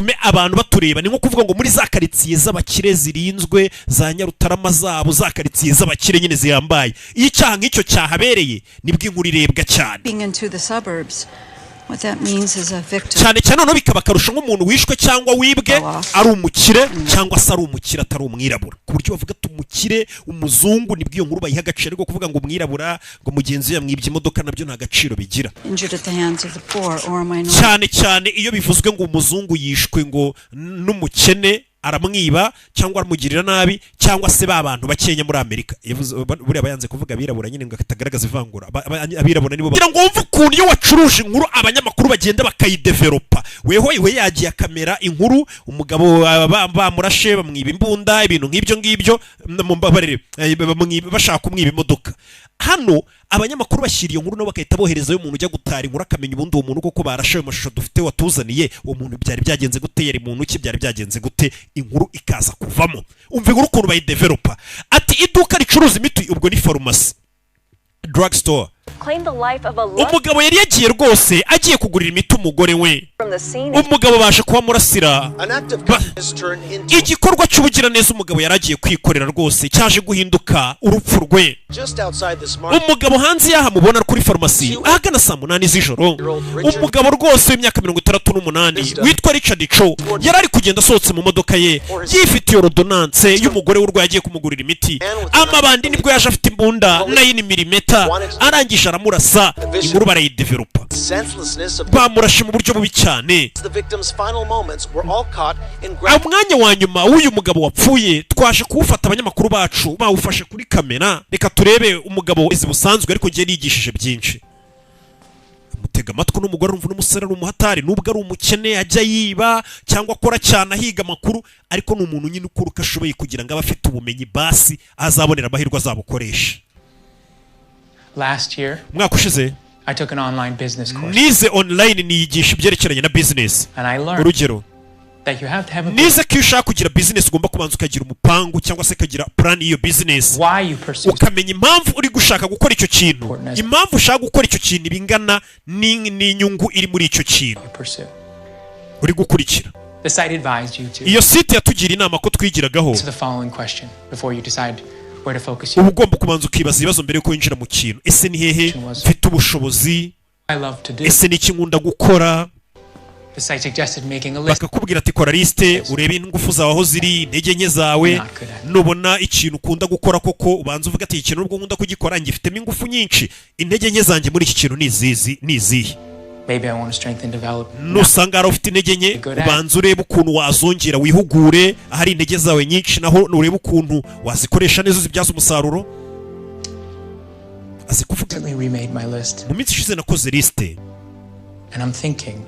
Bitume abantu batureba. Ni nko kuvuga ngo muri za karitsiye z'abakire zirinzwe, za Nyarutarama zabo, za karitsiye z'abakire nyine zihambaye, iyo icyaha nk'icyo cyahabereye, nibwo inkuru irebwa cyane. Being into the suburbs. What that means is a victim. Cyane cyane noneho bikaba akarusho nk'umuntu wishwe cyangwa wibwe ari umukire, cyangwa se ari umukire atari umwirabura, ku buryo bavuga ati umukire umuzungu, nibwo iyo nkuru bayiha agaciro. Ariko kuvuga ngo umwirabura, ngo mugenzi we yamwibye imodoka, nabyo nta gaciro bigira. Injured at the hands of the poor or a minority. Cyane cyane iyo bivuzwe ngo umuzungu yishwe ngo n'umukene, aramwiba cyangwa aramugirira nabi, cyangwa se ba bantu bakenya muri Amerika. Buriya bayanze kuvuga abirabura nyine ngo atagaragaza ivangura. Abirabura nibo kugira ngo wumve ukuntu iyo wacuruje inkuru abanyamakuru bagenda bakayidevelopa. Weho we yagiye akamera inkuru, umugabo bamurashe, bamwiba imbunda, ibintu nk'ibyo ngibyo, mumbabarire, bashaka kumwiba imodoka. Hano abanyamakuru bashyira iyo nkuru nabo bagahita boherezayo umuntu ujya gutara inkuru, akamenya ubundi uwo muntu koko barashe, ayo mashusho dufite watuzaniye, uwo muntu byari byagenze gute, yari muntu ki, byari byagenze gute, inkuru ikaza kuvamo. Umva inkuru ukuntu bayidevelopa. Ati iduka ricuruza imiti, ubwo ni farumasi, drug store. Claimed the life of a loved Umugabo yari yagiye rwose agiye kugurira imiti umugore we. from the scene. Umugabo baje kuhamurasira. An act of kindness turned into Igikorwa cy'ubugiraneza umugabo yari agiye kwikorera rwose cyaje guhinduka urupfu rwe. just outside this market. Umugabo hanze y'aha mubona kuri farumasi, ahagana saa 8 z'ijoro, umugabo rwose w'imyaka 68 witwa Richard Cho yari ari kugenda asohotse mu modoka ye, yifitiye ordonnance y'umugore w'urwaye, agiye kumugurira imiti. Amabandi nibwo yaje afite imbunda 9 mm, arangije aramurasa. Inkuru barayidevelopa. Senselessness of Bamurashe mu buryo bubi cyane. the victim's final moments were all caught in graphic Umwanya wa nyuma w'uyu mugabo wapfuye twaje kuwufata, abanyamakuru bacu bawufashe kuri kamera. Reka turebe umugabo izi busanzwe, ariko ngiye nigishije byinshi. Amutega amatwi n'umugore urumva n'umusore ari umuhatari, nubwo ari umukene, ajya yiba cyangwa akora cyane ahiga amakuru, ariko ni umuntu nyine ukora uko ashoboye kugira ngo abe afite ubumenyi, basi azabonera amahirwe azabukoresha. Last year, Umwaka ushize, I took an online business course. nize online, niyigisha ibyerekeranye na business. And I learned Urugero, that you have to have a nize ko iyo ushaka kugira business ugomba kubanza ukagira umupangu cyangwa se ukagira plan y'iyo business, why you pursue ukamenya impamvu uri gushaka gukora icyo kintu. Impamvu ushaka gukora icyo kintu ibingana n'inyungu iri muri icyo kintu you pursue. uri gukurikira. The site advised you to Iyo site yatugira inama ko twigiragaho, answer the following question before you decide where to focus uba your ugomba kubanza ukibaza ibibazo mbere yuko winjira mu kintu. Ese ni hehe mfite ubushobozi? I love to do. Ese ni iki nkunda gukora? The site suggested making a list Bakakubwira ati kora lisite, urebe ingufu zawe aho ziri, intege nke zawe. Nubona ikintu ukunda gukora koko, ubanza uvuga ati iki kintu nubwo nkunda kugikora, ngifitemo ingufu nyinshi, intege nke zanjye muri iki kintu ni izizi, ni izihe? Maybe I want to strengthen, develop. Nusanga hari ufite intege nke, ubanza urebe ukuntu wazongera, wihugure ahari intege zawe nyinshi, naho urebe ukuntu wazikoresha neza, uzibyaza umusaruro. Azi kuvuga. Recently remade my list, Mu minsi ishize nakoze lisite, and I'm thinking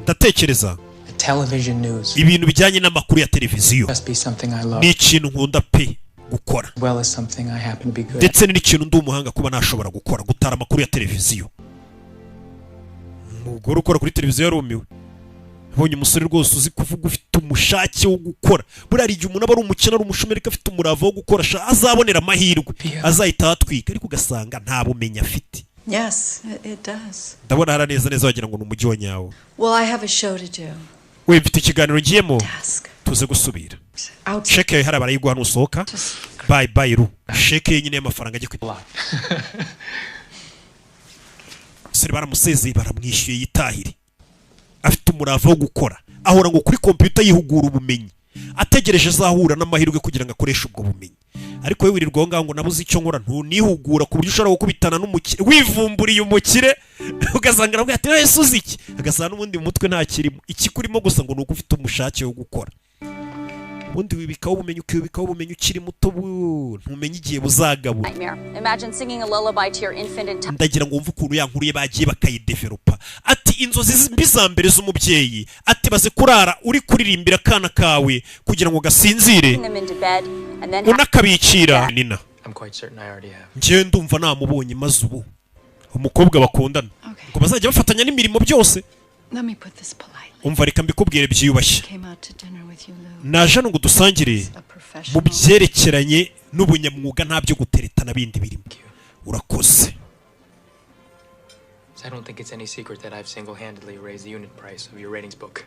ndatekereza that television news ibintu bijyanye n'amakuru ya televiziyo must be something I love, ni ikintu nkunda pe gukora, as well as something I happen to be good at. ndetse ni n'ikintu ndi umuhanga kuba nashobora gukora, gutara amakuru ya televiziyo. Umugore ukora kuri televiziyo yarumiwe, abonye umusore rwose uzi kuvuga, ufite umushake wo gukora. Buriya hari igihe umuntu aba ari umukene, ari umushomeri, ariko afite umurava wo gukora sha, azabonera amahirwe azahita ahatwika, ariko ugasanga nta bumenyi afite. Yes, it does. Ndabona hara neza neza wagira ngo ni umujyi wa nyawo. Well, I have a show to do. We, mfite ikiganiro ngiyemo, tuze gusubira. Out. Sheke yawe hariya barayiguha nusohoka. Bye bye ru sheke ye nyine y'amafaranga ajya kwi umusore baramusezeye, baramwishyuye, yitahire. Afite umurava wo gukora, ahora ngo kuri kompiyuta yihugura ubumenyi, ategereje azahura n'amahirwe kugira ngo akoreshe ubwo bumenyi. Ariko we wirirwa aho ngaho ngo nabuze icyo nkora, ntunihugura, ku buryo ushobora gukubitana n'umukire, wivumburiye umukire, ugasanga aravuga ati ese uzi iki, agasanga n'ubundi mu mutwe ntakirimo. Ikikurimo gusa ngo ni uko ufite umushake wo gukora. Ubundi wibikaho ubumenyi, ukibikaho ubumenyi ukiri muto, ntumenye igihe buzagabura. Nightmare. Imagine singing a lullaby to your infant in Ndagira ngo wumve ukuntu ya nkuru ye bagiye bakayidevelopa. Ati inzozi mbi za mbere z'umubyeyi, ati baze kurara uri kuririmbira akana kawe kugira ngo gasinzire, them into bed and then unakabikira nina. I'm quite certain I already have. Njyewe ndumva namubonye, maze ubu umukobwa bakundana ngo bazajya bafatanya n'imirimo byose. Let me put this politely. Umva, reka mbikubwire byiyubashye. Came out to dinner with you, Lou. Naje hano ngo dusangire mu byerekeranye n'ubunyamwuga, nta byo guteretana bindi birimo. Urakoze. I don't think it's any secret that I've single-handedly raised the unit price of your ratings book.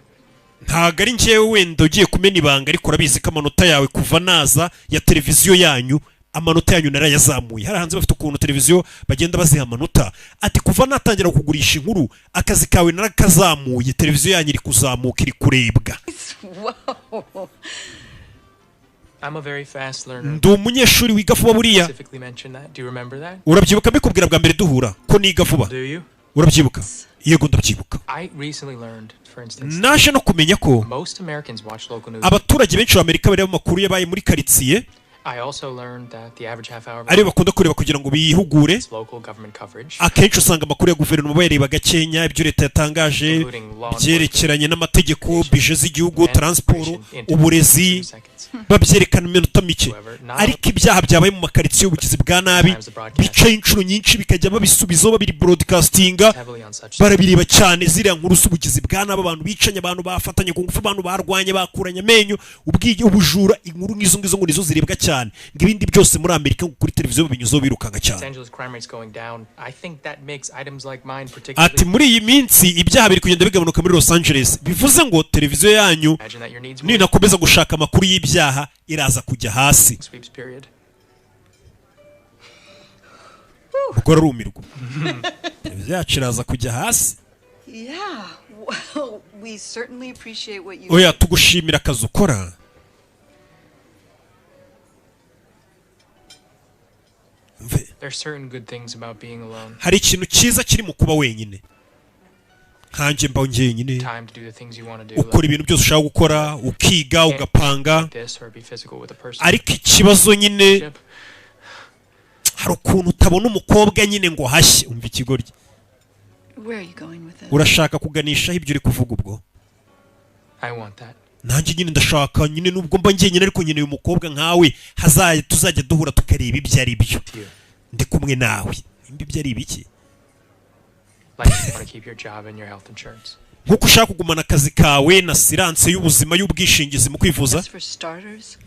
Ntabwo ari njyewe wenda ugiye kumena ibanga, ariko urabizi ko amanota yawe kuva naza ya televiziyo yanyu, amanota yanyu narayazamuye. Hari hanze bafite ukuntu televiziyo bagenda baziha amanota. Ati kuva natangira kugurisha inkuru, akazi kawe narakazamuye, televiziyo yanyu iri kuzamuka, iri kurebwa. Whoa. I'm a very fast learner. Ndi umunyeshuri wiga vuba buriya. Specifically mentioned that. Do you remember that? Urabyibuka mbikubwira bwa mbere duhura ko niga vuba? Do you? Urabyibuka? Yego, ndabyibuka. I recently learned, for instance, Naje no kumenya ko most Americans watch local news. abaturage benshi b'Amerika bareba amakuru yabaye muri karitsiye. I also learned that the average half hour Ariyo bakunda kureba kugira ngo bihugure. is local government coverage. Akenshi usanga amakuru ya guverinoma bayareba gakenya, ibyo leta yatangaje byerekeranye n'amategeko, bije z'igihugu, taransiporo, uburezi, babyerekana iminota mike. Ariko ibyaha byabaye mu makaritsiye, ubugizi bwa nabi, bicaye inshuro nyinshi bikajya babisubizaho, babiri broadcastinga, Heavily on such barabireba cyane ziriya nkuru z'ubugizi bwa nabi, abantu bicanye, abantu bafatanye ku ngufu, abantu barwanye bakuranye amenyo, ubwige, ubujura. Inkuru nk'izo ngizo ngo nizo zirebwa cyane, ngo ibindi byose muri Amerika ngo kuri televiziyo babinyuzeho birukanka cyane. Los Angeles crime rates going down. I think that makes items like mine Ati particularly muri iyi minsi ibyaha biri kugenda bigabanuka muri Los Angeles, bivuze ngo televiziyo yanyu imagine that your needs will ninakomeza gushaka amakuru y'ibyaha iraza kujya hasi. sweeps period. Umugore arumirwa, televiziyo yacu iraza kujya hasi. Yeah. Well, we certainly appreciate what you Oya, tugushimira akazi ukora. Mve. There are certain good things about being alone. Hari ikintu cyiza kiri mu kuba wenyine. Nkanjye mba njyenyine. Time to do the things you want to do. Ukora ibintu byose ushaka gukora, ukiga, ugapanga. Like this or be physical with a person. Ariko ikibazo nyine, hari ukuntu utabona umukobwa nyine ngo hashye. Umva ikigoryi. Where are you going with this? Urashaka kuganishaho ibyo uri kuvuga ubwo? I want that. Nanjye nyine ndashaka nyine, nubwo mba njyenyine ariko nkeneye umukobwa nkawe, hazajya tuzajya duhura tukareba ibyo ari byo, ndi kumwe nawe, nimba ibyo ari ibiki. Like you want to keep your job and your health insurance. Nkuko ushaka kugumana akazi kawe na assurance y'ubuzima, y'ubwishingizi mu kwivuza. As for starters,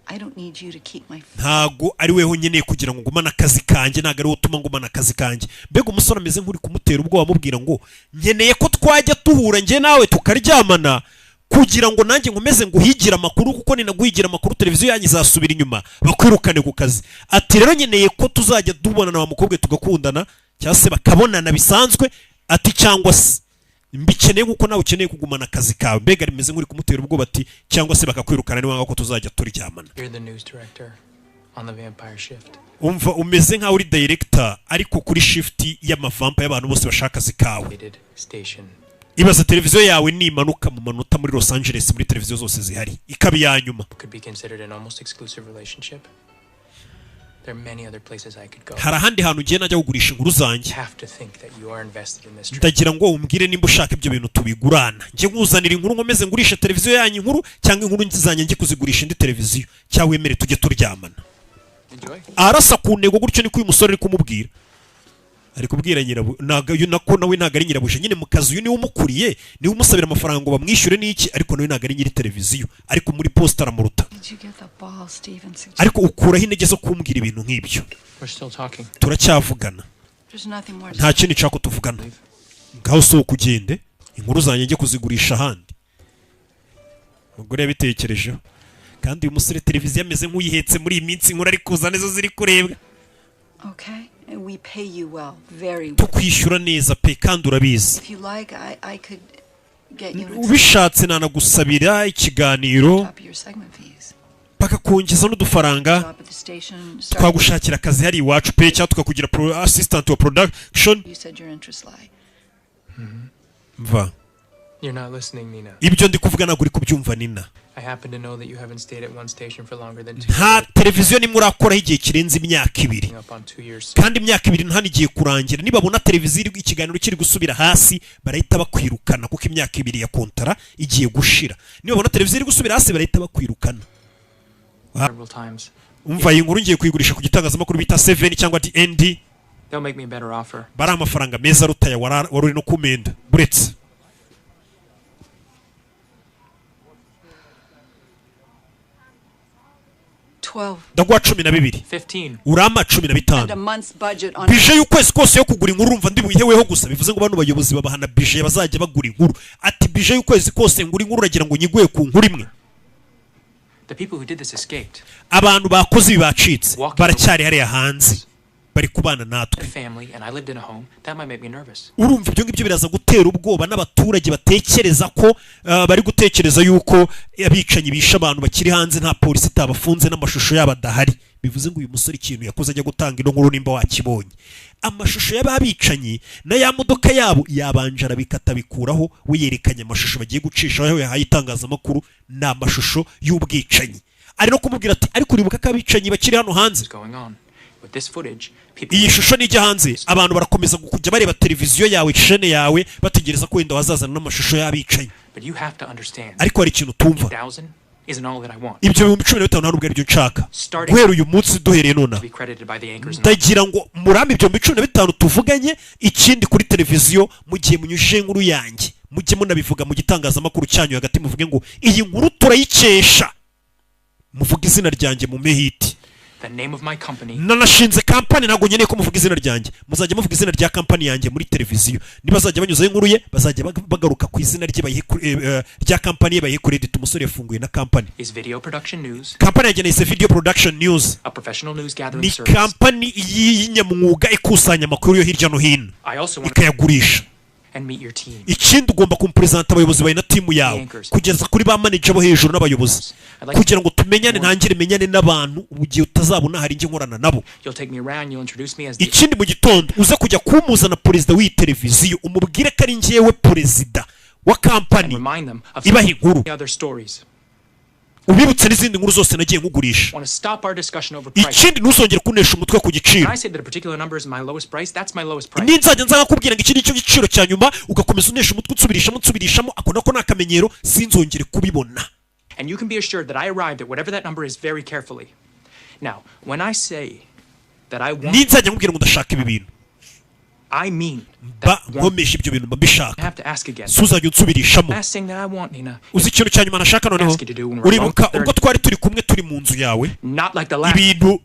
I don't need you to keep my Ntago ari weho nkeneye kugira ngo ngumane akazi kanjye, ntago ari wowe utuma ngumana akazi kanjye. Mbega umusore ameze nk'uri kumutera ubwoba, amubwira ngo nkeneye ko twajya duhura njye nawe tukaryamana kugira ngo nanjye nkomeze nguhigire amakuru, kuko ninaguhigira amakuru televiziyo yanyu izasubira inyuma bakwirukane ku kazi. Ati rero nkeneye ko tuzajya tubonana wa mukobwa, tugakundana cyangwa se bakabonana bisanzwe, ati cyangwa se mbikeneye nkuko nawe ukeneye kugumana akazi kawe. Mbega rimeze nk'uri kumutera ubwoba, ati cyangwa se bakakwirukana niba ko tuzajya turyamana. You're the news director on the vampire shift. Umva, umeze nkaho uri director ariko kuri shift y'amavampire, y'abantu bose bashaka akazi kawe. Rated station. Ibaza televiziyo yawe nimanuka mu manota muri Los Angeles, muri televiziyo zose zihari ikaba iya nyuma. Could be considered an almost exclusive relationship. There are many other places I could go. Hari ahandi hantu ugiye najya kugurisha inkuru zanjye. Have to think that you are invested in this trip. Ndagira ngo umbwire nimba ushaka ibyo bintu tubigurana, njye nkuzanira inkuru nkomeze ngurishe televiziyo yanyu inkuru, cyangwa inkuru zanjye njye kuzigurisha indi televiziyo, cyangwa wemere tujye turyamana. Enjoy. Arasa ku ntego gutyo, niko uyu musore ari kumubwira, ari kubwira nyirabu, ntabwo uyu nako nawe ntabwo ari nyirabuja nyine mu kazi. Uyu niwe umukuriye, niwe umusabira amafaranga ngo bamwishyure n'iki, ariko nawe ntabwo ari nyiri televiziyo, ariko muri posita aramuruta. Did you get the balls to even suggest? Ariko ukuraho intege zo kumbwira ibintu nk'ibyo? We're still talking. Turacyavugana. There's nothing more to Nta kindi nshaka ko tuvugana. Ngaho sohoka ugende, inkuru zanjye njye kuzigurisha ahandi. Umugore yabitekerejeho, kandi uyu musore televiziyo ameze nk'uyihetse muri iyi minsi, inkuru ari kuza nizo ziri kurebwa. Okay? And we pay you well, very well. Tukwishyura neza pe, kandi urabizi. If you like, I could get you an Ubishatse nanagusabira ikiganiro top of your segment fees. bakakongeza n'udufaranga. Job at the station. Start. Twagushakira akazi hari iwacu pe, cyangwa tukakugira assistant wa production. You said your interests lie. Mva. You're not listening, Nina. Ibyo ndi kuvuga ntabwo uri kubyumva, Nina. I happen to know that you haven't stayed at one station for longer than 2 Nta televiziyo nimwe urakoraho igihe kirenze imyaka 2. Up on 2 years. Kandi imyaka 2 hano igiye kurangira. Nibabona televiziyo ikiganiro kiri gusubira hasi barahita bakwirukana, kuko imyaka 2 ya kontara igiye gushira. Nibabona televiziyo iri gusubira hasi barahita bakwirukana. Several times. Umva, iyi nkuru ngiye kuyigurisha ku gitangazamakuru bita Seven cyangwa DND. They'll make me a better offer. Bari amafaranga meza aruta aya wari uri no kumenda buretse. 12. Ndaguha 12. 15. Urampa cumi na And a bitanu. month's budget on Budget y'ukwezi kose yo kugura inkuru, urumva ndi buyiheweho gusa. Bivuze ngo bano bayobozi babahana budget bazajya bagura inkuru. Ati budget y'ukwezi kose ngura inkuru, uragira ngo nyiguhe ku nkuru imwe? The people who did this escaped. Abantu bakoze ibi bacitse, baracyari hariya hanze, bari kubana natwe. A family, and I lived in a home. That might make me nervous. Urumva ibyo ngibyo biraza gutera ubwoba n'abaturage batekereza ko bari gutekereza yuko abicanyi bishe abantu bakiri hanze, nta polisi itabafunze n'amashusho yabo adahari. Bivuze ngo uyu musore ikintu yakoze ajya gutanga ino nkuru, nimba wakibonye amashusho y'ababicanyi na ya modoka yabo, yabanje arabikata bikuraho. We yerekanye amashusho bagiye gucishaho aho yahaye itangazamakuru, ni amashusho y'ubwicanyi. Ari no kumubwira ati: "Ariko uribuka ko abicanyi bakiri hano hanze." What's going on? With this footage, people Iyi shusho nijya hanze, abantu barakomeza kujya bareba televiziyo yawe, chaîne yawe, bategereza ko wenda wazazana n'amashusho y'abicanyi. But you have to understand. Ariko hari ikintu utumva. 1,000 isn't all that I want. Ibyo 15,000 nta nubwo aribyo nshaka. Guhera uyu munsi, duhereye nonaha, To be credited by the anchors and ndagira ngo murampe ibyo 15,000 tuvuganye. Ikindi, kuri televiziyo, mu gihe munyujije inkuru yanjye, mujye munabivuga mu gitangazamakuru cyanyu hagati, muvuge ngo iyi nkuru turayikesha, muvuge izina ryanjye mu mehiti. The name of my company. Nanashinze kampani, ntabwo nkeneye ko muvuga izina ryanjye, muzajya muvuga izina rya kampani yanjye muri televiziyo. Nibazajya banyuzaho inkuru ye, bazajya bagaruka ku izina rye bayihe rya kampani ye, bayihe credit. Umusore yafunguye na kampani. Is Video Production News, Kampani yanjye nayise Video Production News, a professional news gathering ni service. kampani y'inyamwuga ikusanya amakuru yo hirya no hino, I also want ikayagurisha. and meet your team. Ikindi, ugomba kumperezanta abayobozi bawe na timu yawe, kugeza kuri ba manager bo hejuru n'abayobozi, kugira ngo tumenyane, ntangire menyane n'abantu mu gihe utazabona hari njye nkorana nabo. You'll take me around, you'll introduce me as the Ikindi, mu gitondo uze kujya kumuzana perezida w'iyi televiziyo, umubwire ko ari njyewe perezida wa kampani remind them of ibaha inkuru, other stories. Ubibutse n'izindi nkuru zose nagiye nkugurisha. Want to stop our discussion over price. Ikindi, ntuzongere kunesha umutwe ku giciro. When I say that a particular number is my lowest price, that's my lowest price. Ninzajya nza nkakubwira ngo iki ni cyo giciro cya nyuma, ugakomeza unesha umutwe, unsubirishamo unsubirishamo, ako nako ni akamenyero, sinzongere kubibona. And you can be assured that I arrived at whatever that number is very carefully. Now, when I say that I want, Ninzajya nkubwira ngo ndashaka ibi bintu, I mean mba nkomeje ibyo bintu, mba mbishaka. I have to ask again. Si uzajya unsubirishamo. Last thing that I want, Nina, Uzi ikintu cya nyuma nashaka noneho? Uribuka ubwo twari turi kumwe, turi mu nzu yawe, not like the last ibintu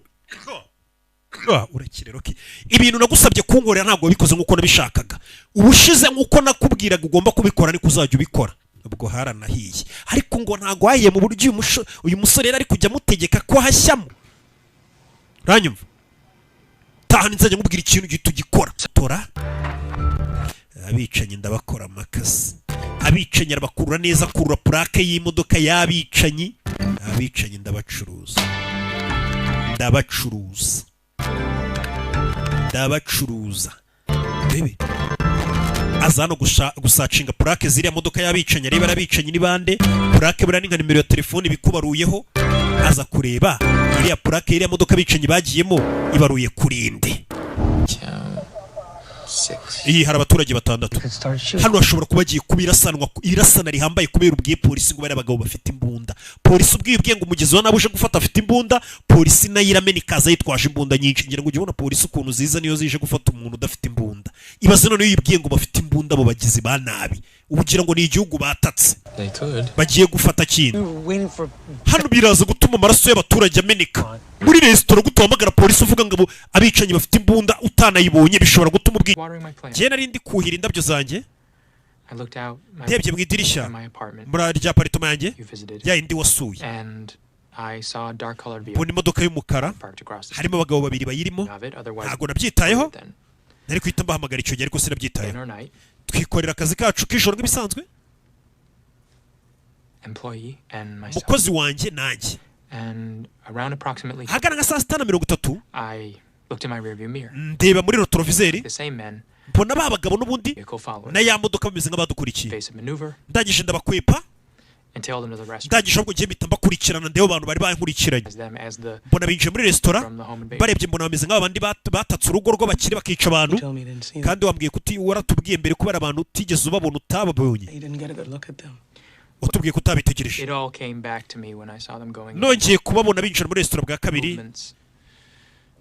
urakire Rocky, ibintu nagusabye kunkorera ntabwo wabikoze nk'uko nabishakaga ubushize. Nk'uko nakubwiraga ugomba kubikora, niko uzajya ubikora. Ubwo haranahiye, ariko ngo ntabwo hahiye mu buryo uyu musore yari ari kujya amutegeka ko hashyamo. Uranyumva? Taha, nzajya nkubwira ikintu gihita ugikora. Tora abicanyi, ndabakora amakasi. Abicanyi arabakurura neza, akurura purake y'imodoka y'abicanyi. Abicanyi ndabacuruza, ndabacuruza, ndabacuruza. Bebe aza hano gusacinga purake ziriya modoka y'abicanyi, areba abicanyi ni bande. Purake buriya ni nka nimero ya telefone ibikubaruyeho. Aza kureba iriya purake y'iriya modoka abicanyi bagiyemo ibaruye kurinde. Iyi hari abaturage batandatu hano, hashobora kuba agiye kuba irasanwa, irasana rihambaye, kubera ubwiye polisi ngo bari abagabo bafite imbunda. Polisi ubwiye ubwiye ngo umugizi wa nabi uje gufata afite imbunda, polisi nayo iramena ikaza yitwaje imbunda nyinshi. Ngira ngo ujye ubona polisi ukuntu ziza niyo zije gufata umuntu udafite imbunda. Ibaze noneho iyo uyibwiye ngo bafite imbunda abo bagizi ba nabi, uba ugira ngo ni igihugu batatse bagiye gufata. Kintu hano biraza gutuma amaraso y'abaturage ameneka muri resitora. Gute uhamagara polisi uvuga ngo abicanyi bafite imbunda utanayibonye? Bishobora gutuma ubwi Watering my plants. Njye nari ndi kuhira indabyo zanjye. I looked out my Ndebye mu idirishya my apartment. muri rya apartment yanjye You visited. ya yindi wasuye, And I saw a dark colored vehicle mbona imodoka y'umukara parked across the harimo abagabo babiri bayirimo. of it. Otherwise, Ntabwo nabyitayeho, nari guhita mbahamagara icyo gihe, ariko sinabyitayeho. or night, Twikorera akazi kacu k'ijoro nk'ibisanzwe, employee and myself. umukozi wanjye nanjye. And around approximately, Ahagana nka saa 6:30, I looked in my rearview mirror. ndeba muri rétroviseur, The same men, mbona ba bagabo n'ubundi vehicle followed. na ya modoka bameze nk'abadukurikiye. Face of maneuver Ndangije ndabakwepa and tailed them to the restaurant. Ndangije ahubwo ngiye mpita mbakurikirana, ndeba abantu bari bankurikiranye. As them as the Mbona binjiye muri resitora. from the home invasion. Barebye mbona bameze nk'abandi batatse urugo rw'abakire bakica abantu. Kandi wambwiye ko waratubwiye mbere kubera abantu utigeze ubabona, utababonye. You didn't get a good look at them. Watubwiye ko utabitegereje. It all came back to me when I saw them going in. Nongeye kubabona binjira muri resitora bwa kabiri, Movements.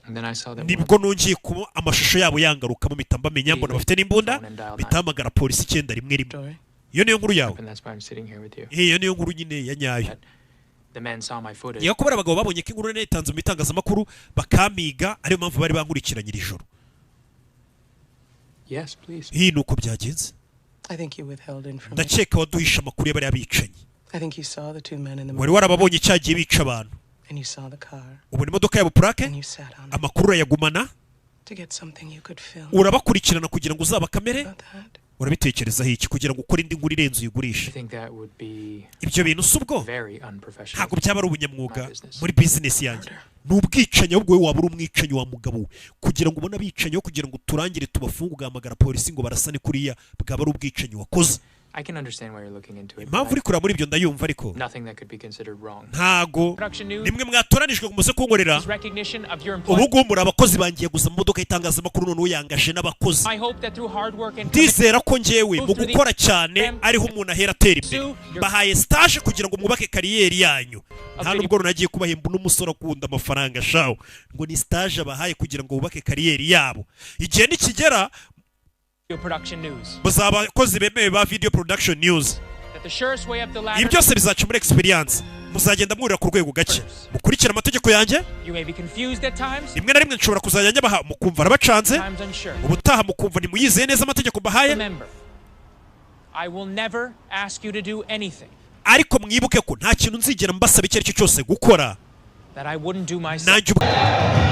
And then I saw that nibwo nongeye kuba amashusho yabo yangarukamo, mpita mbamenya, mbona bafite n'imbunda, mpita hamagara polisi 911. Iyo niyo nkuru yawe. And that's why I'm sitting here with you. Iyo niyo nkuru nyine ya nyayo. The men saw my footage. Niyo kubera abagabo babonye ko inkuru nayitanze mu itangazamakuru bakamiga, ariyo mpamvu bari bankurikiranye iri joro. Yes, please. Iyi ni uko byagenze. I think you withheld information. Ndakeka waduhisha amakuru y'abariya bicanyi. I think you saw the two men in the Wari warababonye cyagiye bica abantu. and you saw the car Ubona imodoka yabo purake. and you sat on it Amakuru urayagumana. to get something you could film. Urabakurikirana kugira ngo uzabakamere. About that? Urabitekerezaho iki kugira ngo ukore indi nkuru irenze uyigurishe? I think that would be Ibyo bintu si ubwo very unprofessional. ntabwo byaba ari ubunyamwuga muri bizinesi yanjye. Ni ubwicanyi, ahubwo wowe waba uri umwicanyi wa mugabo we. Kugira ngo ubone abicanyi aho kugira ngo turangire tubafunge ugahamagara polisi ngo barasane kuriya, bwaba ari ubwicanyi wakoze. I can understand why you're looking into it, but Impamvu uri kureba muri ibyo ndayumva, ariko nothing that could be considered wrong. ntago Production News nimwe mwatoranijwe ngo muze kunkorera. is recognition of your Ubu employment. ngubu muri abakozi bangiye guza mu modoka y'itangazamakuru, noneho yangaje n'abakozi. I hope that through hard work and Ndizera ko njyewe mu gukora cyane ariho umuntu ahera atera imbere. Bahaye stage kugira ngo mwubake carrière yanyu. Nta nubwo runagiye kubahemba, n'umusore akunda amafaranga shawo. Ngo ni stage abahaye kugira ngo bubake carrière yabo. Igihe nikigera Video Production News. muzaba abakozi bemewe ba Video Production News. That the surest way up the ladder Ibi byose bizaca muri experience, muzagenda mwurira ku rwego gake mukurikira amategeko yanjye. You may be confused at times, Rimwe na rimwe nshobora kuzajya nyabaha mukumva arabacanze, times unsure. ubutaha mukumva ntimuyizeye neza amategeko mbahaye. Remember, I will never ask you to do anything Ariko mwibuke ko nta kintu nzigera mbasaba icyo ari cyo cyose gukora that I wouldn't do myself. nanjye ubwo.